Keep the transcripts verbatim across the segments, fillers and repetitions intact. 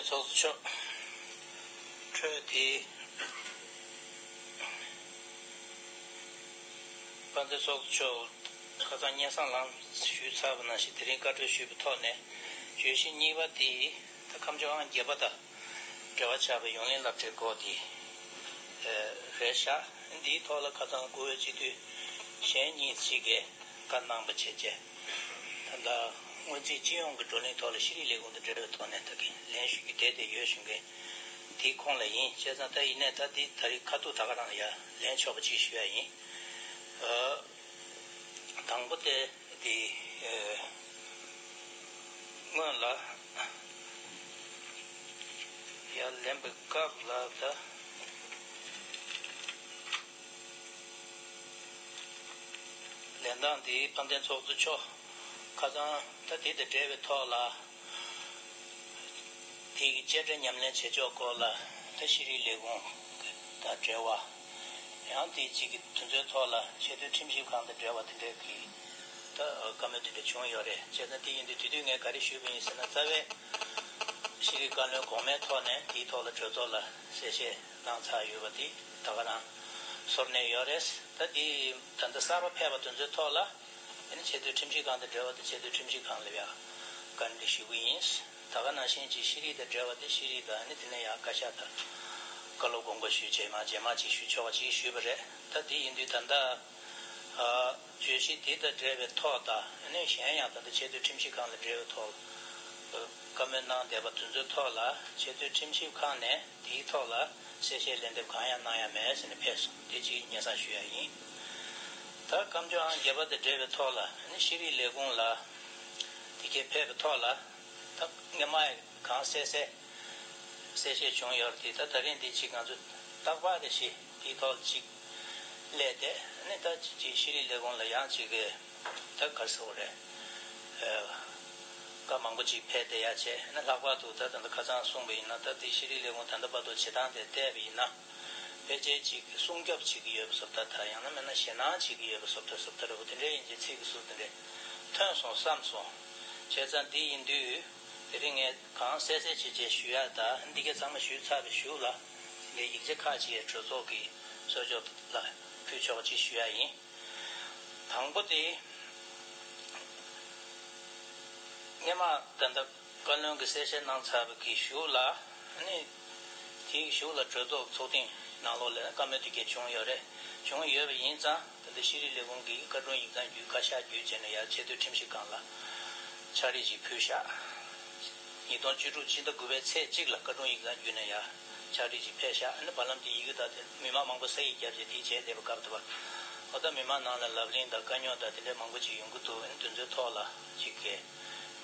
ཚོགས་གཙོ་མཆོག་འཕྲོས་དེ། དཔལ་ལྡན་ཚོགས་གཙོ་མཆོག་ཁ་སང་སྙན་སེང་ལངས་ཞུས་ཚར་བ་ནང་བཞིན། དེ་རིང་བཀའ་འཁྲོལ་ཞུས་པའི་ཐོག་ནས། བརྗོད་གཞི་གཉིས་པ་དེ་ད་ཁམས་ལྗོངས་ཨང་བརྒྱད་པ་དང་འབྲེལ་བ་ཆགས་པའི་ཡོངས་གླེང་སློབ་གྲྭའི་སྐོར་དེ་རེད་ཤག་འདིའི་ཐོག་ལ་ཁ་སང་བཀུར་འོས་སྤྱི་འཐུས་གཞན་གཉིས་ཅིག་གིས་བཀའ་གནང་བ་བྱས་རྗེས། ད་ལྟ་སྔོན་རྩིས་སྤྱི་ཡོངས་ཀྱི་བགྲོ་གླེང་ཐོག་ལ་ཤེས་རིག་ལས་ཁུངས་དང་འབྲེལ་བའི་ཐོག་ནས་ད་གིན་ལན་ཞུ་རྒྱུ་བསྡད་བསྡད་ཡོད་བཞིན་གི། དེའི་ཁོངས་ལ་ཡིན། བྱས་ཙང་ད་ཡིན་ནའི་ད་འདི་ད་རེས་ཁ་ཐུག་ད་ག་རང་ལ་ཡ་ལན་ཆོག་པ་ཅིག་ཞུ་ཡ་ཡིན། ཨ། དང་པོ་དེ་འདི། ཨ། སྔོན་ལ་ཡར་ལེན་པའི་སྐབས་ལ་ད། ལེན་སྟངས་འདི་དཔལ་ལྡན་ཚོགས་གཙོ་མཆོག་ཁ་སང་ད་དེ་དང་འབྲེལ་བའི་ཐོག་ལ། དེ་གི་བཅད་ཁྲ་ཉམས་ལེན་བྱེད་ཕྱོགས་སྐོར་ལ་ད་ཤེས་རིག་ལས་ཁུངས་དང་འབྲེལ་བ། ཡང་དེ་གཅིག་གི་དུས་ཚོད་ཐོག་ལ་ཆེས་མཐོའི་ཁྲིམས་ཞིབ་ཁང་དང་འབྲེལ་བ་དེ་འདྲས་ཀྱི་ད་བཀའ་མོལ་དེ་འདྲ་བྱུང་ཡོད་རེད། བྱས་ཙང་དེ་ཡིན་དུས་དེ་དུས་ངས་ག་རེ་ཞུས་པ་ཡིན་ཟེར་ན། རྩ་བའི་ཤེས་རིག་བཀའ་བློན་གོང་མའི་ཐོག་ནས་དེའི་ཐོག་ལ་གྲོས་ཚོགས་ལ་གསལ་བཤད་གནང་ཚར་ཡོད་པ་དེ་ད་ག་རང་ཚོར་གནས་ཡོད་རེད། ད་དེ་ད་ལྟ་གསར་པ་ཕེབས་པ་དེ་ཚོའི་ཐོག་ལ། ཨ་ནི་ཆེས་མཐོའི་ཁྲིམས་ཞིབ་ཁང་དང་འབྲེལ་བ་དང་ཆེས་མཐོའི་ཁྲིམས་ཞིབ་ཁང་ལ་ཡང་བཀའ་འདྲི་ཞུ་གི་ཡིན། ད་ག་ནང་བཞིན་གྱི་ཤེས་རིག་དང་འབྲེལ་བ་དེ་ཤེས་རིག་དང་། ཨ་ནི་དེ་ནས་ཡང་བཀའ་ཤག་དང་བཀའ་སློབ་དགོངས་པ་ཞུས། རྗེས་མ་རྗེས་མ་ཅིག་ཞུ་ཆོག་པ་ཅིག་ཞུས་པ་རེད། ད་དེ་ཡིན་དུས་ད་ལྟ་ཨ་བརྗོད་གཞི་དེ་དང་འབྲེལ་བའི་ཐོག་དང་། ཨ་ནི་གཞན་ཡང་ད་ལྟ་ཆེས་མཐོའི་ཁྲིམས་ཞིབ་ཁང་ལ་འབྲེལ་བའི་ཐོག་བཀའ་མོལ་གནང་བསྡད་པ་དེ་ཚོའི་ཐོག་ལ་ཆེས་མཐོའི་ཁྲིམས་ཞིབ་ཁང་ནས་དེའི་ཐོག་ལ་གསལ་བཤད་ལན་འདེབས་གང་ཡང་གནང་ཡ་མེད་ཟེར་ནས་ཕེབས་སོང་། དེ་གཅིག་སྙན་སེང་ཞུ་ཡ་ཡིན། ད་སྐབས་འཇོག་ཨང་བརྒྱད་པ་དང་འབྲེལ་བའི་ཐོག་ལ་ནི་ཤེས་རིག་ལས་ཁུངས་ལ་དེ་གས་ཕེབས་པའི་ཐོག་ལ། ད་སྔོན་མ་གང་གསལ་གསལ་གསལ་བཤད་བྱུང་ཡོད་རེད། ད་ད་རིང་འདི་གཅིག་ང་ཚོ་ཏག་ཏག་རེ་ཞིག་དེའི་ཐོག་ལ་གཅིག་སླེབས་ཏེ། ནི་ད་ཅིག་ཤེས་རིག་ལས་ཁུངས་ལ་ཡང་ཅིག་གི་ད་ག་རེ་ཟེར་དགོས་རེད། ཨ། བཀའ་མང་པོ་ཅིག་ཕེབས་བསྡད་ཡ་བྱས། ནི་ལྷག་པར་དུ་ད་ད་ལྟ་ཁ་སང་གསུངས་པ་ཡིན་ན། ད་དེ་ཤེས་རིག་ལས་ཁུངས་ད་ལྟ་བར་དུ་བྱེད་སྟངས་དེ་བལྟས་པ་ཡིན་ན། ཕལ་ཆེར་ཅིག་སྲུང་སྐྱོབ་བྱེད་ཀྱི་ཡོད་པ་བཟོ་ལྟ་དང་། ཡང་ན་མིན་ན་ཞེད་སྣང་བྱེད་ཀྱི་ཡོད་པ་བཟོ་ལྟ་བཟོ་ལྟ་འདྲ་བོ་དེ་འདྲ་ཡིན་གྱི་ཚིག་གི་ཟུར་དེ་འདྲ་ཐོན་སོང་བསམ་སོང་། བྱས་ཙང་འདི་ཡིན་དུས་དེ་རིང་ངས་གང་གསལ་གསལ་བྱས་བྱས་ཞུ་ཡ། ད་འདི་ག་ཚང་མ་ཞུས་ཚར་བའི་གཞུག་ལ་འདི་ཡིག་ཆ་ཁག་ཅིག་གྲོས་ཚོགས་ཀྱི་གསོལ་ཇོ་ལ་ཕུལ་ཆོག་ཅིག་ཞུ་ཡ་ཡིན། དང་པོ་དེ། སྔོན་མ་ད་ལྟ་བཀའ་བློན་གྱིས་གསལ་བཤད་གནང་ཚར་བའི་གཞུག་ལ། ནི་དེའི་གཞུག་ལ་གྲོས་ཚོགས་ཚོགས་ཐེངས་ནང་ལོགས་ལ་བཀའ་མོལ་དེ་གས་བྱུང་ཡོད་རེད། བྱུང་ཡོད་པ་ཡིན་ཙང་། ད་ལྟ་ཤེས་རིག་ལས་ཁུངས་ཀྱིས་བཀའ་དྲུང་ཡིག་ཚང་བརྒྱུད། བཀའ་ཤག་བརྒྱུད་བྱས་ནས་ཡར་ཆེས་མཐོའི་ཁྲིམས་ཞིབ་ཁང་ལ་ཕྱག་བྲིས་ཅིག་ཕུལ་ཤག་ཉིས་སྟོང་བཅུ་དྲུག་ཕྱི་ཟླ་དགུ་པའི་ཚེས་གཅིག་ལ་བཀའ་དྲུང་ཡིག་ཚང་བརྒྱུད་ནས་ཡར་ཕྱག་བྲིས་ཅིག་ཕེབས་ཤག་ཨ་ནི་བར་ལམ་དེ་ཡི་གེ་དག་དེ་མི་མང་མང་པོ་ས་ཡིག་བརྒྱབ་བྱས་དེ་བྱས་བསྡད་པ་སྐབས་དེ་བ། འོ་ད་མི་མང་ནང་ལ་ལབ་གླེང་དང་དཀའ་རྙོག་དང་དེ་འདྲའི་མང་པོ་ཅིག་ཡོང་གི་འདུག་ཨ་ནི་དེ་ཚོའི་ཐོག་ལ་ཅིག་གི་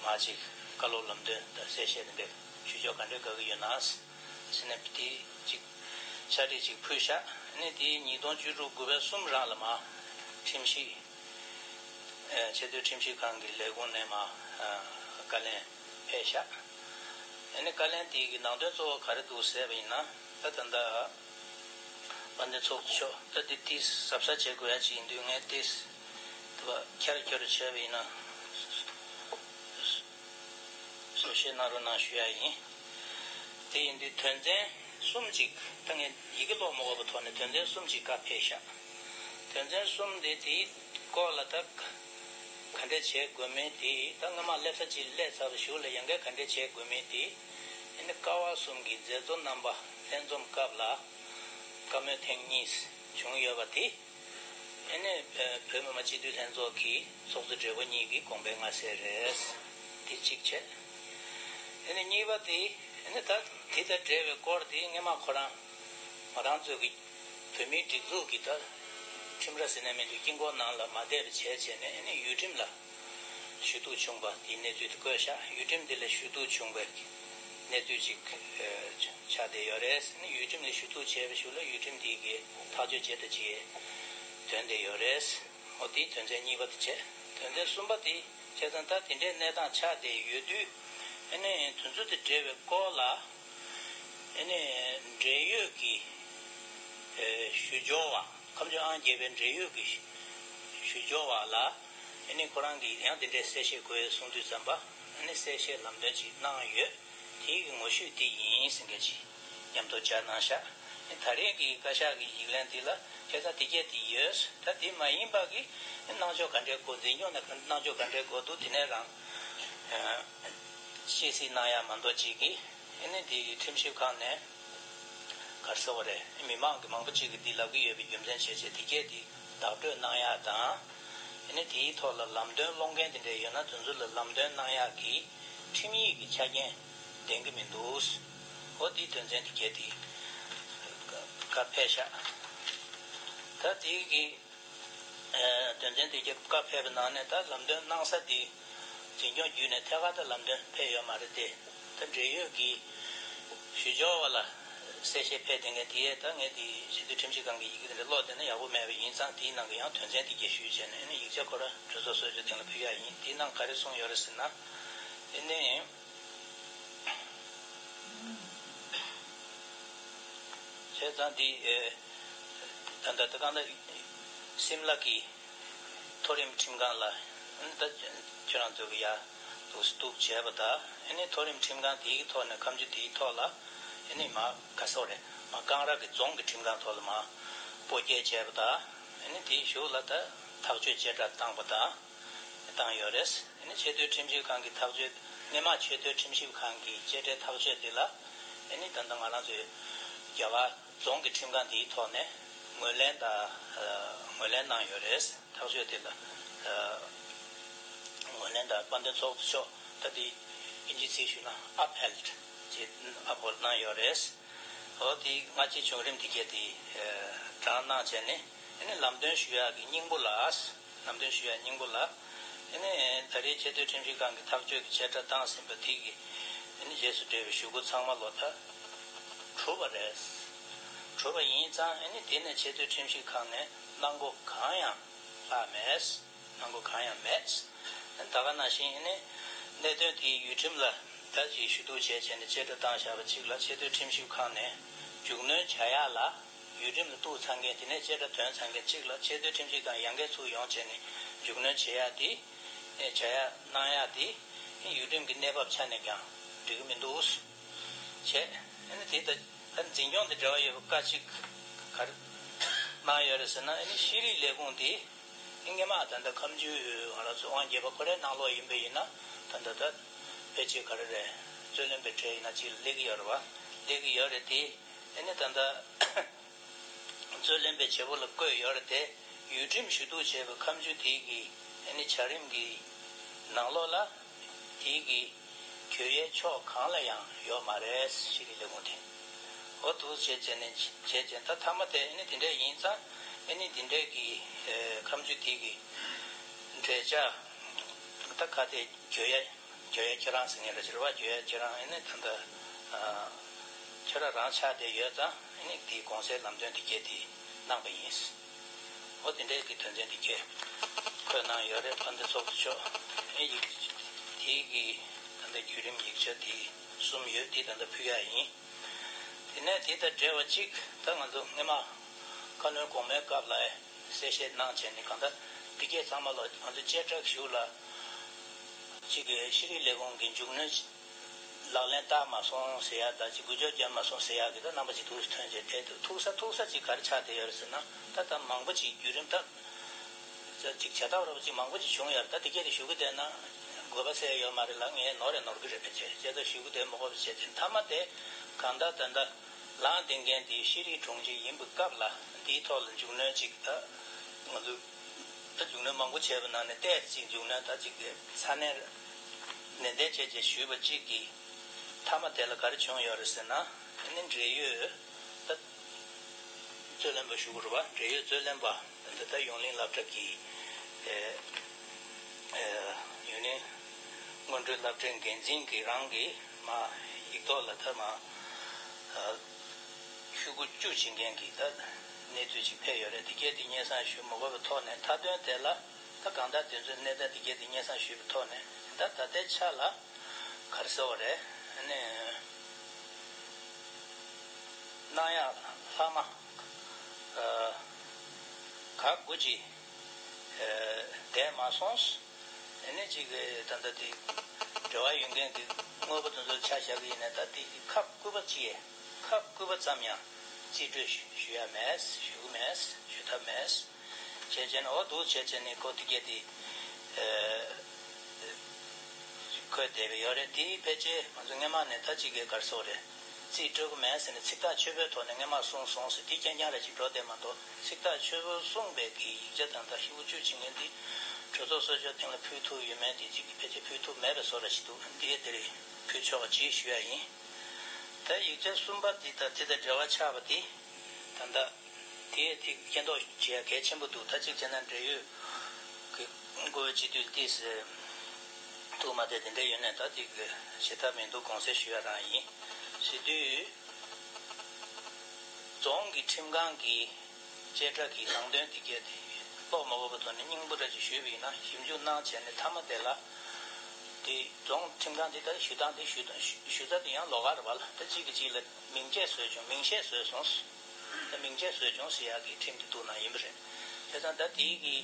མ་ཅིག་བཀའ་སློབ་ལམ་སྟོན་དང་གསལ་བཤད་དེ་འདྲ་ཞུ་ཕྱོགས་ག་འདྲ་དགའ་གི་ཡོད་ན་ཟེར་ནས་དེ་ཅིག་ཕྱག་བྲིས་ཅིག་ཕུལ་ཤག་ཨ་ནི་དེ་ཉིས་སྟོང་བཅུ་དྲུག་དགུ་པའི་གསུམ་རང་ལ་མ་ཁྲིམས་ཞིབ། ཨ། ཆེས་མཐོའི་ཁྲིམས་ཞིབ་ཁང་གི་ལས་ཁུངས་ནས་མ། ཨ། བཀའ་ལན་ཕེབས་ཤག་ཨ་ནི་བཀའ་ལན་དེ་གི་ནང་དོན་གཙོ་བོ་ག་རེ་འདུག་ཟེར་བ་ཡིན་ན། ད་ད་ལྟ་དཔལ་ལྡན་ཚོགས་གཙོ་མཆོག་ད་འདི་ཏིས་གཟབ་གཟབ་བྱེད་དགོས་ཡ་ཅིག་ཡིན་དུས། ངས་ཏིས་དེ་བ་ཁྱར་ཁྱོར་བྱས་པ་ཡིན་ན། བཟོ་ཤེས་གནང་རོགས་གནང་ཞུ་ཡ་ཡིན། དེ་ཡིན་དུས་དོན་ཚན་གསུམ་ཅིག་ད་ངས་ཡི་གེ་ཀློག་མ་དགོས་པའི་ཐོག་ནས་དོན་ཚན་གསུམ་ཅིག་བཀའ་ཕེབས་ཤག་དོན་ཚན་གསུམ་དེ་དེའི་སྐོར་ལ་ད་ག་འདྲས་བྱེད་དགོས་མིན་དེ། ད་སྔ་མ་སླེབས་ས་ཅིག་སླེབས་ཚར་བའི་གཞུག་ལ་ཡང་བསྐྱར་ག་འདྲས་བྱེད་དགོས་མིན་དེ། ཨ་ནི་ཀ་བ་གསུམ་གྱི་མཛད་གཙོ་རྣམ་པ་ལྷན་འཛོམས་སྐབས་ལ་བཀའ་མོལ་ཐེངས་གཉིས་བྱུང་ཡོད་པ་དེ། ཨ་ནི་བོད་མི་མང་སྤྱི་འཐུས་ལྷན་ཚོགས་ཀྱི་ཚོགས་གཙོ་སྦྲེལ་པོ་གཉིས་ཀྱི་དགོངས་པའི་མངའ་གསལ་རེད། དེ་གཅིག་བྱས། ཨ་ནི་གཉིས་པ་དེ། ཨ་ནི་ད་དེ་དང་འབྲེལ་བའི་སྐོར་དེ་སྔོན་མ་ཁོ་རང་ང་རང་ཚོ་གི་བོད་མིའི་སྒྲིག་འཛུགས་ཀྱི་ད་ཁྲིམས་ར་ཟེར་ན་མི་འདུག་དཀྱིལ་འཁོར་ནང་ལ་མ་བསྡད་པ་བྱས་བྱས་ནས། ཨ་ནི་ཡུལ་ཁྲིམས་ལ་ཞུ་གཏུག་བྱུང་བ་དེའི་གནས་ཚུལ་དེ་བཀོད་ཤག་ཡུལ་ཁྲིམས་དེ་ལ་ཞུ་གཏུག་བྱུང་བའི་གནས་ཚུལ་ཅིག་ཨ་ཆགས་བསྡད་ཡོད་རེད། ཨ་ནི་ཡུལ་ཁྲིམས་ལ་ཞུ་གཏུག་བྱས་པའི་གཞུག་ལ་ཡུལ་ཁྲིམས་དེ་གིས་ཐག་གཅོད་བྱས་དང་བྱེད་དོན་དེ་ཡོད་རེད། འོ་དེ་དོན་ཚན་གཉིས་པ་དེ་བྱས། དོན་ཚན་གསུམ་པ་དེ་བྱས་ཙང་ད་དེ་འདྲའི་གནས་སྟངས་ཆགས་བསྡད་ཡོད་དུས། ཨ་ནི་དེ་ཚོ་དང་འབྲེལ་བའི་སྐོར་ལ། ཨ་ནི་འབྲེལ་ཡོད་ཀྱི་ཨེ་ཞུ་སྦྱོར་བ། ཁམས་ལྗོངས་ཨང་བརྒྱད་པའི་འབྲེལ་ཡོད་ཀྱི་ཞུ་སྦྱོར་བ་ལ། ཨ་ནི་ཁོ་རང་གིས་ཡང་དེ་འདྲའི་གསལ་བཤད་དགོས་གསུངས་དུས་ཙམ་པ། ཨ་ནི་གསལ་བཤད་ལམ་སྟོན་ཅིག་གནང་ཡོད། དེའི་གི་ངོ་བཤུས་དེ་ཡིན་ཟེར་མཁན་ཅིག་མཉམ་དུ་སྦྱར་གནང་ཤག་ད་རེས་ཀྱི་བཀའ་ཤག་གི་ཡིག་ལན་དེ་ལ་བྱས་ཙང་དེ་གྱད་དེ་ཡོད། ད་དེ་མ་ཡིན་པ་གི་གནང་ཕྱོགས་ག་འདྲའི་དགོས། འཛིན་སྐྱོང་ནས་གནང་ཕྱོགས་ག་འདྲའི་དགོས་འདུག་དེ་ནས་རང་ཨ་བཤད་སྲིད་གནང་ཡ་མ་གཏོགས་ཅིག་གི་ཨ་ནི་དེ་ཁྲིམས་ཞིབ་ཁང་ནས་ག་རེ་ཟེར་བ་རེད། མི་མང་གི་མང་པོ་ཅིག་གིས་འདི་ལབ་ཀྱི་ཡོད་པའི་རྒྱུ་མཚན་བྱས་བྱས་དེ་གྱད་དེ་བདག་སྤྲོད་གནང་ཡག་དང་། ཨ་ནི་དེའི་ཐོག་ལ་ལམ་སྟོན་སློང་མཁན་དེ་འདྲ་ཡོད་ན་དེ་ཚོ་ལ་ལམ་སྟོན་གནང་ཡག་གི་ཁྲིམས་ཡིག་གི་ཆ་རྐྱེན་ལྡན་གྱི་མི་འདུག་འོ་དེའི་དོན་ཚན་དེ་གྱད་དེ་བཀའ་ཕེབས་ཤག་ད་དེའི་གི་དོན་ཚན་དེ་གྱད་བཀའ་ཕེབས་པའི་ནང་ནས་ད་ལམ་སྟོན་གནང་ས་དེ་འཛིན་སྐྱོང་བརྒྱུད་ནས་ཐད་ཀར་ད་ལམ་སྟོན་ཕེབས་ཡོད་མ་རེད་དེ། ད་འབྲེལ་ཡོད་ཀྱི་ཞུ་སྦྱོར་བ་ལ་གསལ་བཤད་ཕེབས་བསྡད་མཁན་དེ་ཡས་ད་ངས་དེ་ཕྱི་དྲིལ་ཁྲིམས་ཞིབ་ཁང་གི་ཡི་གེ་དེ་འདྲ་ཀློག་བསྡད་ན་ཡག་པོ་མེད་པ་ཡིན་ཙང་དེའི་ནང་གི་ཡང་དོན་ཚན་དེ་གྱད་ཞུས་བྱས་ནས་ཨ་ནི་ཡིག་ཆ་ཁོ་རང་གྲོས་ཚོགས་གསར་འཇུག་སྟེང་ལ་ཕུལ་ཡག་ཡིན། དེའི་ནང་ག་རེ་གསུངས་ཡོད་རེད་ཟེར་ན། དེ་ནས་བྱས་ཙང་དེ་ཨེ་ད་ལྟ་ད་གང་ལྟར་སིམ་ལ་གི་མཐོ་རིམ་ཁྲིམས་ཁང་ལ་ཨ་ནི་ད་ཁྱོད་རང་ཚོ་གི་ཡ་འདུག་སེ་གཏུག་བྱས་པ་དང་། ཨ་ནི་མཐོ་རིམ་ཁྲིམས་ཁང་དེའི་ཐོག་ནས་ཁ་མཆུ་དེའི་ཐོག་ལ་ཨ་ནི་མ་ག་སོག་རེད། མ་ཀང་ར་གི་རྫོང་གི་ཁྲིམས་ཁང་ཐོག་ལ་མ་སྤོ་སྐྱེལ་བྱས་པ་དང་། ཨ་ནི་དེའི་གཞུག་ལ་ད་ཐག་གཅོད་བྱེ་བྲག་བཏང་པ་དང་། བཏང་ཡོད་རེད། ཨ་ནི་ཆེས་མཐོའི་ཁྲིམས་ཞིབ་ཁང་གི་ཐག་གཅོད། སྔོན་མ་ཆེས་མཐོའི་ཁྲིམས་ཞིབ་ཁང་གི་བཅད་ཁྲའི་ཐག་གཅོད་དེ་ལ་ཨ་ནི་ད་ལྟ་ང་རང་ཚོའི་རྒྱ་གར་རྫོང་གི་ཁྲིམས་ཁང་དེའི་ཐོག་ནས་ངོས་ལེན་དང་ངོས་ལེན་གནང་ཡོད་རེད། ཐག་གཅོད་དེ་ལ་ངོས་ལེན་དང་དཔལ་ལྡན་ཚོགས་གཙོ་མཆོག་ད་དེ་དབྱིན་ཇིའི་ཚིག་ཞུས་ན་ཨབ་ཧེལ་ཌི་ཅེས་ཨབ་ཧོལ་ཌི་གནང་ཡོད་རེད། འོ་དེ་སྔ་ཕྱི་བྱུང་རིམ་དེ་གྱད་དེ་དྲངས་གནང་བྱས་ནས་ཨ་ནི་ལམ་སྟོན་ཞུ་ཡག་གི་སྙིང་པོ་ལ། ལམ་སྟོན་ཞུ་ཡག་སྙིང་པོ་ལ། ཨ་ནི་ད་རེས་ཆེས་མཐོའི་ཁྲིམས་ཞིབ་ཁང་གི་ཐག་གཅོད་ཀྱི་བཅད་ཁྲ་བཏང་ཟིན་པ་དེ་གི་ཨ་ནི་རྗེས་སུ་འབྲེལ་བའི་ཞུ་སྒོ་ཚང་མ་ལོ་ད་གྲུབ་པ་རེད། གྲུབ་པ་ཡིན་ཙང་ཨ་ནི་དེ་ནས་ཆེས་མཐོའི་ཁྲིམས་ཞིབ་ཁང་ནས་གནང་སྒོ་གང་ཡང་ལྷག་མེད། གནང་སྒོ་གང་ཡང་མེད། ད་ག་ནང་བཞིན་ནི་གནད་དོན་དེའི་ཡུལ་ཁྲིམས་ལ་ད་ཅིག་ཞུ་གཏུག་བྱས་བྱས་ནས་བཅད་ཁྲ་བཏང་བཞག་པ་གཅིག་ལ་ཆེས་མཐོའི་ཁྲིམས་ཞིབ་ཁང་ནས་མཇུག་གནོན་བྱ་ཡག་ལ། ཡུལ་ཁྲིམས་ལ་གཏུག་ཚར་མཁན་དེ་ནས་བཅད་ཁྲ་ཐོན་ཚར་མཁན་གཅིག་ལ་ཆེས་མཐོའི་ཁྲིམས་ཞིབ་ཁང་ཡང་བསྐྱར་ཚུར་ཡོང་བྱས་ནས་མཇུག་གནོན་བྱེད་ཡག་དེ། བྱ་ཡག་གནང་ཡག་དེ་ཡུལ་ཁྲིམས་ཀྱི་གནས་བབ་ཆ་ནས་ཀྱང་འགྲིག་གི་མི་འདུག་བྱས། དེ་ད་འཛིན་སྐྱོང་དང་འབྲེལ་བ་ཡོད་པའི་བཀའ་གཅིག་ག་རེ་གནང་ཡོད་རེད་ཟེར་ན། ཤེས་རིག་ལས་ཁུངས་དེ། སྔོན་མ་ད་ལྟ་ཁ་མཆུ་ང་རང་ཚོ་དབང་རྒྱལ་པ་ཁོ་རའི་ནང་ལོགས་ཡིན་པ་ཡིན་ན། ད་ལྟ་ད་ཕལ་ཆེར་ག་རེ་རེད། རྩོད་ལེན་པའི་གྲས་ཡིན་ན་གཅིག་ལ་སླེབས་ཀྱི་ཡོད་རེད་པ། སླེབས་ཀྱི་ཡོད་རེད་དེ། ཨ་ནི་ད་ལྟ་རྩོད་ལེན་པའི་བྱེད་པོ་ལ་བཀོད་ཡོད་རེད་དེ། ཡུལ་ཁྲིམས་ཞུ་གཏུག་བྱས་པའི་ཁ་མཆུ་དེ་གི་ཨ་ནི་བྱ་རིམ་གྱི་ནང་ལོགས་ལ་དེ་གི་གྱོད་ཡའི་ཕྱོགས་གང་ལ་ཡང་ཡོད་མ་རེད། ཤེས་རིག་ལས་ཁུངས་དེ། འོ་འདུག་བྱས་བྱས་ནས་བྱས་བྱས་ད་མཐའ་མ་དེ་ཨ་ནི་དེ་འདྲས་ཡིན་ཙང་ཨ་ནི་དེ་འདྲས་ཀྱི་ཨེ་ཁ་མཆུ་དེ་གི་འགྲེལ་བྱ་ད་ག་དེ་གྱོད་ཡ་གྱོད་ཡ་ཁྱེད་རང་ཟེར་མཁན་རེད་ཟེར་བ། གྱོད་ཡ་ཁྱེད་རང་ཨ་ནི་ད་ལྟ་ཁྱེད་རང་རང་ཆགས་བསྡད་ཡོད་ཙང་ཨ་ནི་དེའི་གོང་གསལ་ལམ་སྟོན་དེ་གྱད་དེ་གནང་པ་ཡིན། འོ་དེ་འདྲའི་གི་དོན་ཚན་དེ་གྱད་འཁོད་གནང་ཡོད་རེད། དཔལ་ལྡན་ཚོགས་གཙོ་མཆོག་ཨེ་ཡིག་དེའི་གི་ད་ལྟ་བརྒྱུད་རིམ་ཡིག་ཆ་དེ་གསུམ་ཡོད། དེ་ད་ལྟ་ཕུལ་ཡག་ཡིན། དེ་ནས་དེ་དང་འབྲེལ་བ་གཅིག་ད་ང་ཚོ་སྔོན་མ་བཀའ་བློན་གོང་མའི་སྐབས་ལ་གསལ་བཤད་གནང་བྱས་ནས་གང་ལྟར་འདི་གས་ཚང་མ་ལ་ང་ཚོ་བཅད་ཁྲ་གཞུག་ལ་གཅིག་གི་ཤེས་རིག་ལས་ཁུངས་ཀྱི་མཇུག་གནོན་ལག་ལེན་བསྟར་མ་སོང་ཟེར་ཡག་དང་གཅིག་འགུལ་སྐྱོད་བརྒྱབ་མ་སོང་ཟེར་ཡག་གི་ད་རྣམ་པ་གཅིག་ཐུགས་སུ་ཐོན་བྱས། དེ་ཐུག་ས་ཐུག་ས་གཅིག་ག་རེ་ཆགས་བསྡད་ཡོད་རེད་ཟེར་ན། ད་ལྟ་མང་པོ་ཅིག་བརྒྱུད་རིམ་ད་ཅིག་བྱ་ཐབས་རོབ་ཅིག་མང་པོ་ཅིག་བྱུང་ཡོད་རེད། ད་འདི་གས་དེ་ཞུ་གི་བསྡད་ན་དགོས་པ་སེལ་ཡོད་མ་རེད་ལ། ངས་ནོར་རེ་ནོར་གི་རེད། ཕལ་ཆེར་བྱས་ཙང་ཞུ་གི་བསྡད་མ་དགོས་པ་བྱས་ཏེ། མཐའ་མ་དེ་གང་ལྟར་ད་ལྟ་ལངས་བསྡད་མཁན་དེ་ཤེས་རིག་དྲུང་ཆེ་ཡིན་པའི་སྐབས་ལ་འདིའི་ཐོག་ལ་མཇུག་གནོན་ཅིག་ད་ང་ཚོས་ད་མཇུག་གནོན་མང་པོ་བྱས་པ་ནང་ནས་ཏོག་ཙམ་མཇུག་གནོན་ད་ཅིག་ས་གནས་ནན་ཏན་བྱས་བྱས་ཞུས་པ་གཅིག་གིས་མཐའ་མ་དེ་ལ་ག་རེ་བྱུང་ཡོད་རེད་ཟེར་ན། ཨ་ནི་འབྲེལ་ཡོད་ད་རྩོད་ལེན་པ་ཞུ་དགོས་རེད་པ། འབྲེལ་ཡོད་རྩོད་ལེན་པ་འདི་ད་ཡོངས་གླིང་སློབ་གྲྭ་གི་ཨེ་ཨེ་ཡོངས་གླིང་སྔོན་འགྲོའི་སློབ་གྲྭའི་འགན་འཛིན་གྱིས་རང་གིས་མ་ཡིག་ཐོག་ལ་ད་མ་ཨ་ཤོག་གུ་བཅུ་བྱེད་མཁན་གྱི་ད་གནས་ཚུལ་ཅིག་ཕེབས་ཡོད་རེད། དེ་གས་དེ་སྙན་སེང་ཞུ་མ་དགོས་པའི་ཐོག་ནས་མཐའ་དོན་དེ་ལ་ད་གང་ལྟར་དེ་ཚོའི་གནད་དོན་དེ་གས་དེ་སྙན་སེང་ཞུས་པའི་ཐོག་ནས་ད་ད་ལྟའི་ཆ་ལ་ག་རེ་ཟེར་བ་རེད། ཨ་ནི་གནང་ཡག་ལྷག་མ་ཨ་ག་དགོས་ཀྱི་ཨ་བསྡད་མ་སོང་། དེ་ནས་ཅིག་ད་ལྟ་དེ་འབྲེལ་བ་ཡོད་མཁན་གྱི་དངོས་པོ་དེ་ཚོ་ཆ་བཞག་གི་ཡིན་ན། ད་དེ་ཁ་བསྐུལ་བ་ཅི་ཡས་ཁ་བསྐུལ་བ་ཙམ་ཡང་རྩིས་སྤྲོད་ཞུ་ཡ་མེད། ཞུ་གི་མེད། ཞུ་ཐབས་མེད། བྱས་བྱས་ནས་འོ་འདུག་བྱས་བྱས་ནས་ཁོ་དེ་གས་དེ་ཨ་འཁོད་བསྡད་པ་ཡོད་རེད། དེ་ཕལ་ཆེར་ང་ཚོ་སྔས་མ་ནས་ད་ཅིག་གས་ག་རེ་ཟེར་དགོས་རེད། རྩིས་སྤྲོད་ཀྱི་མེད་ཟེར་ནས་ཚིག་ཐག་ཆོད་པོའི་ཐོག་ནས་སྔས་མ་གསུངས་སོང་ཟེར་དེ་རྐྱང་རྐྱང་རེ་ཅིག་འགྲོ་བསྡད་མ་གཏོགས། ཚིག་ཐག་ཆོད་པོ་གསུངས་པའི་གི་ཡིག་ཆ་དང་ད་ཤོག་གུ་བཅུ་ཅིག་ངས་འདི་གྲོས་ཚོགས་གསར་ཤོག་སྟེང་ལ་ཕུལ་ཐུབ་ཡོད་མེད་དེ་ཅིག་གི་ཕལ་ཆེར་ཕུལ་ཐུབ་མེད་པའི་བཟོ་འདྲ་ཞིག་འདུག་འདི་དེ་རིང་ཕུལ་ཆོག་པ་ཅིག་ཞུ་ཡ་ཡིན། ད་ཡིག་ཆ་གསུམ་པ་འདི་དང་དེ་དང་འབྲེལ་བ་ཆགས་པ་འདི་ད་ལྟ་དེ་དེ་མཁྱེན་རྟོགས་བྱེད་ཡ་གལ་ཆེན་པོ་འདུག་ད་གཅིག་བྱས་ན་འབྲེལ་ཡོད་ཀྱི་འགོ་བའི་སྤྱི་འཐུས་ཏིས་ཐུག་མ་བསྡད་དེ་འདྲ་ཡོད་ནས་ད་དེ་གི་བྱེད་ཐབས་མི་འདུག་དགོངས་སེལ་ཞུ་ཡ་རང་ཡིན། བྱེད་དུས་རྫོང་གི་ཁྲིམས་ཁང་གི་བཅད་ཁྲ་གི་ནང་དོན་དེ་གས་དེ་ཀློག་མ་དགོས་པའི་ཐོག་ནས་སྙིང་པོ་འདྲ་ཅིག་ཞུས་པ་ཡིན་ན། ཞིབ་འཇུག་གནང་བྱས་ནས་མཐའ་མ་དེ་ལ་དེ་རྫོང་ཁྲིམས་ཁང་དེ་ལྟར་ཞུ་སྟངས་དེ་ཞུ་ཞུ་ས་དེ་ཡང་ལོགས་ཀ་རེད་པ་ལ། ད་གཅིག་གིས་གཅིག་ལ་མིང་ཆད་བཟོས་བྱུང་། མིང་ཆད་བཟོས་སོང་། ད་མིང་ཆད་བཟོས་བྱུང་ཟེར་ཡག་གི་ཁྲིམས་དེ་འདུག་ན་ཡིན་པ་རེད། བྱས་ཙང་ད་དེའི་གི་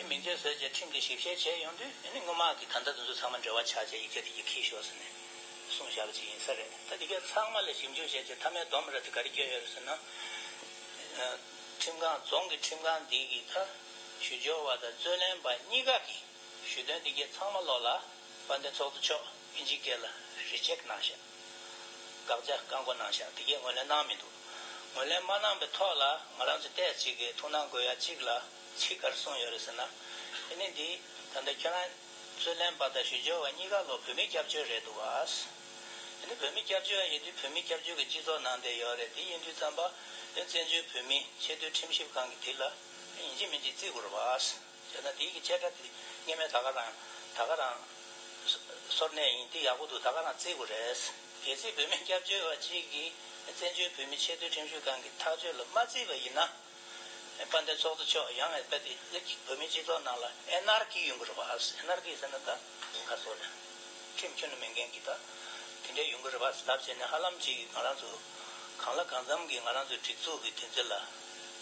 མིང་ཆད་བཟོས་བྱས་ཁྲིམས་དེ་ཞིབ་བཤེར་བྱས་ཡོང་དུས་ཨ་ནི་སྔོན་མ་གི་ད་ལྟ་དེ་ཚོ་ཚང་མ་འབྲེལ་བ་ཆགས་བྱས་ཡི་གེ་དེ་ཡི་གེ་ཤོག་ཟེར་ནས་གསུངས་བཞག་པ་ཅིག་ཡིན་ས་རེད། ད་དེ་གས་ཚང་མ་ལ་ཞིབ་འཇུག་བྱས་བྱས་མཐའ་མའི་སྡོམ་ར་དེ་ག་རེ་བསྐྱོན་ཡོད་རེད་ཟེར་ན། ཁྲིམས་ཁང་རྫོང་གི་ཁྲིམས་ཁང་འདི་གི་ད་ཞུ་སྦྱོར་བ་དང་རྩོད་ལེན་པ་གཉིས་ཀ་གི་ཞུ་དོན་འདི་གས་ཚང་མ་ལོག་ལ་དཔལ་ལྡན་ཚོགས་གཙོ་མཆོག་དབྱིན་ཇིའི་སྐད་ལ་རི་ཇེག་གནང་ཤག་དགག་བྱ་བཀག་འགོག་གནང་ཤག་དེ་གས་ངོས་ལེན་གནང་མི་འདུག་ངོས་ལེན་མ་གནང་པའི་ཐོག་ལ་ང་རང་ཚོ་ཏོག་ཙམ་གྱི་ཐུགས་སྣང་དགོས་ཡ་གཅིག་ལ་ཚིག་ག་རེ་གསུངས་ཡོད་རེད་ཟེར་ན། ཨ་ནི་འདི་ད་ལྟ་ཁྱེད་རང་རྩོད་ལེན་པ་དང་ཞུ་སྦྱོར་བ་གཉིས་ཀ་ལོ་བོད་མི་སྐྱབས་བཅོལ་རེད་འདུག་བ། ཨ་ནི་བོད་མི་སྐྱབས་བཅོལ་ཡིན་དུས་བོད་མི་སྐྱབས་བཅོལ་གྱི་སྤྱི་ཚོགས་ནང་དེ་ཡོད་རེད། དེ་ཡིན་དུས་ཙམ་པ་ཨ་བཙན་བྱོལ་བོད་མི་ཆེས་མཐོའི་ཁྲིམས་ཞིབ་ཁང་གི་དེ་ལ་ཡིན་གཅིག་མིན་གཅིག་བརྩི་དགོས་རེད་བ། བྱས་ན་དེའི་གི་བཅད་ཁྲ་དེ་སྔས་མའི་ད་ག་རང་ད་ག་རང་སོར་གནས་ཡིན་དེ་ཡག་པོ་འདུག་ད་ག་རང་བརྩི་དགོས་རེད། གལ་སྲིད་བོད་མི་སྐྱབས་བཅོལ་བ་གཅིག་གིས་བཙན་བྱོལ་བོད་མི་ཆེས་མཐོའི་ཁྲིམས་ཞིབ་ཁང་གི་ཐག་གཅོད་ལ་མ་བརྩིས་པ་ཡིན་ན། དཔལ་ལྡན་ཚོགས་གཙོ་མཆོག་ཡང་ཨེ་པ་དེ་བོད་མི་སྤྱི་ཚོགས་ནང་ལ་ཨེན་ཨར་ཀི་ཡོང་གི་རེད་བ། ཨེན་ཨར་ཀི་ཟེར་ན་ད་ག་སོགས་རེད། ཁྲིམས་ཁྱོན་ནས་མེད་མཁན་གྱི་ད་དེ་འདྲ་ཡོང་གི་རེད་བ། ལབ་བྱས་ནས་ཧ་ལམ་ཅིག་ང་རང་ཚོ་གང་ལ་གང་འཚམ་གྱི་ང་རང་ཚོའི་སྒྲིག་འཛུགས་ཀྱི་དེ་ཚོ་ལ་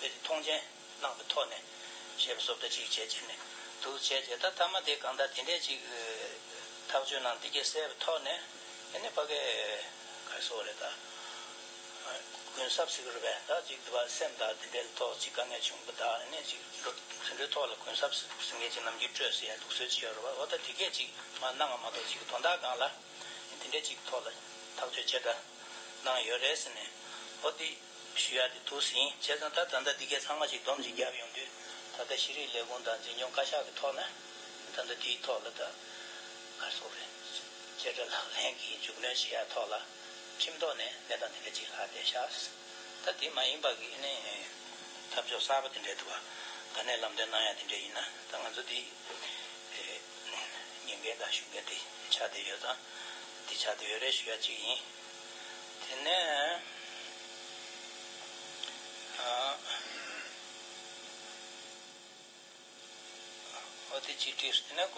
དཔེ་མཐོང་ཆེན་གནང་བའི་ཐོག་ནས་ཞེས་པ་བཟོ་ལྟ་ཅིག་བྱས་བྱས་ནས་འདུག་བྱས་བྱས། ད་མཐའ་མ་དེ་གང་ལྟར་དེ་འདྲས་ཅིག་ཐག་གཅོད་གནང་དེ་གས་གསལ་བའི་ཐོག་ནས་ཨ་ནི་ཕ་གས་ག་རེ་ཟེར་དགོས་རེད། ད་གུན་གསབ་ཟེར་གི་རེད་པས། ད་ཅིག་དེ་བ་སེམས་ད་དེ་འདྲའི་ཐོག་ཅིག་དཀའ་ངལ་བྱུང་བ་ད་ཨ་ནི་ཅིག་དེ་འདྲའི་ཐོག་ལ་གུན་གསབ་ཟེར་མཁན་ཅིག་ནམ་རྒྱུན་སྤྲོད་ཟེར་ཡ་ལུགས་སྲོལ་ཅིག་ཡོད་རེད་པ། འོ་ད་དེ་གས་ཅིག་མ་གནང་བ་མ་གཏོགས་ཅིག་དོན་དག་སྒང་ལ་དེ་འདྲའི་ཅིག་ཐོག་ལ་ཐག་གཅོད་ཆེ་དྲགས་གནང་ཡོད་རེད་ཟེར་ནས་འོ་དེ་ཞུ་ཡ་དེ་འདུག་ཟིན། བྱས་ཙང་ད་ད་ལྟ་འདི་གས་ཚང་མ་ཞིག་སྡོམ་ཞིག་བརྒྱབ་ཡོང་དུས་ད་ལྟ་ཤེས་རིག་ལས་ཁུངས་དང་འཛིན་སྐྱོང་བཀའ་ཤག་གི་ཐོག་ནས་ད་ལྟ་དེའི་ཐོག་ལ་ད་ག་རེ་ཟེར་དགོས་རེད། བཅད་ཁྲ་ལག་ལེན་གྱི་མཇུག་སྣོན་བྱེད་ཡ་ཐོག་ལ་ཁྲིམས་ཐོག་ནས་གནས་སྟངས་འདི་འདྲ་ཅིག་ལྷག་བསྡད་ཤག་ད་དེ་མ་ཡིན་པ་གི་ནི་འཐབ་ཕྱོགས་གསར་པ་དེ་འདྲ་འདུག་བ། ད་ནས་ལམ་སྟོན་གནང་ཡ་དེ་འདྲ་ཡིན་ན་ད་ང་ཚོ་དེ་ཉན་མཁན་དང་ཞུ་མཁན་དེ་ཆགས་བསྡད་ཡོད་ཙང་དེ་ཆགས་བསྡད་ཡོད་རེད་ཞུ་ཡ་གཅིག་ཡིན། དེ་ནས་ཨ། འོ་དེ་གཅིག་བྲིས། དེ་ནས་དགོངས་